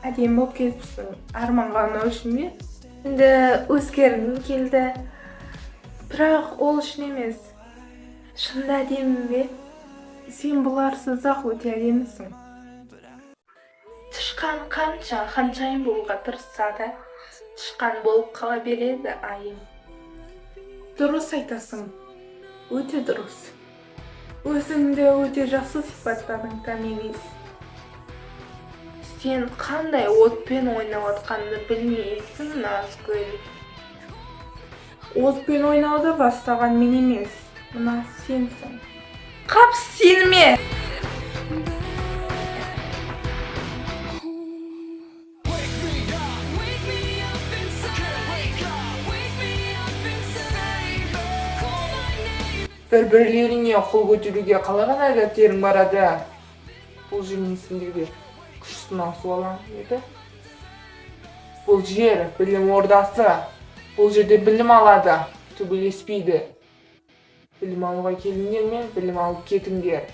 Әдемі болып кетіпсің. Арманға ұнау үшін бе? Енді өзгергім келді. Бірақ ол үшін емес. Шынында әдемі бе? Сен бұларсыз-ақ өте әдемісің. Тышқан қанша ханшайым болуға тырысса да, тышқан болып қала береді, Айым. Дұрыс айтасың. Өте дұрыс. Өзіңді өте жақсы сипаттадың, Томирис. Сен қандай отпен ойнап жатқаныңды білмейсің, Назгүл. Отпен ойнауды бастаған мен емес, мына сенсің. Қап, сеніме! Бір-бірлеріңе қол көтеруге қалай ғана әдеттерің барады? Бұл жер не сендерге күш сынасу алаңы еді? Бұл жер білім ордасы. Бұл жерде білім алады, төбелеспейді. Білім алуға келдіңдер ме, білім алып кетіңдер.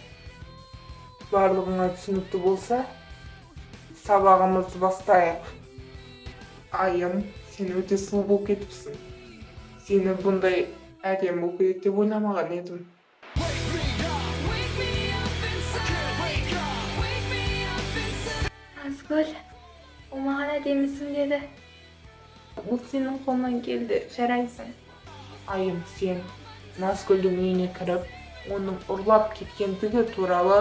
Барлығыңа түсінікті болса, сабағымызды бастайық. Айым, сен өте сұлу болып кетіпсің. Сені бұндай әдемі болып кетеді деп ойламаған едім. Назгүл, ол маған әдемісің деді. Бұл сенің қолыңнан келді, жарайсың. Айым, сен Назгүлдің үйіне кіріп, оның ұрлап кеткендігі туралы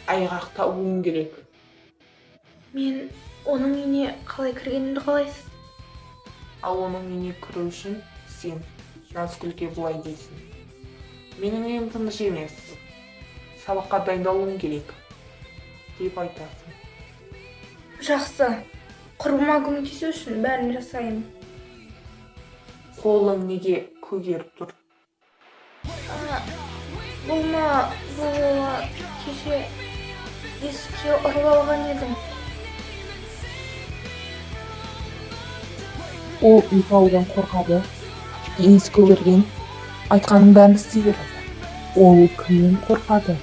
айғақ табуың керек. Мен оның үйіне қалай кіргенімді қалайсыз? Ал оның үйіне кіру үшін сен Назгүлге былай дейсің: «Менің үйім тыныш емес, сабаққа дайындалуым керек», – деп айтасың. Жақсы. Құрбыма көмектесу үшін бәрін жасаймын. Қолың неге көгеріп тұр? А, бұл ма? Бұл кеше есікке ұрып алған едім. Ол ұйқы алудан қорқады, денесі көгерген, айтқанның бәрін істей береді. Ол кімнен қорқады?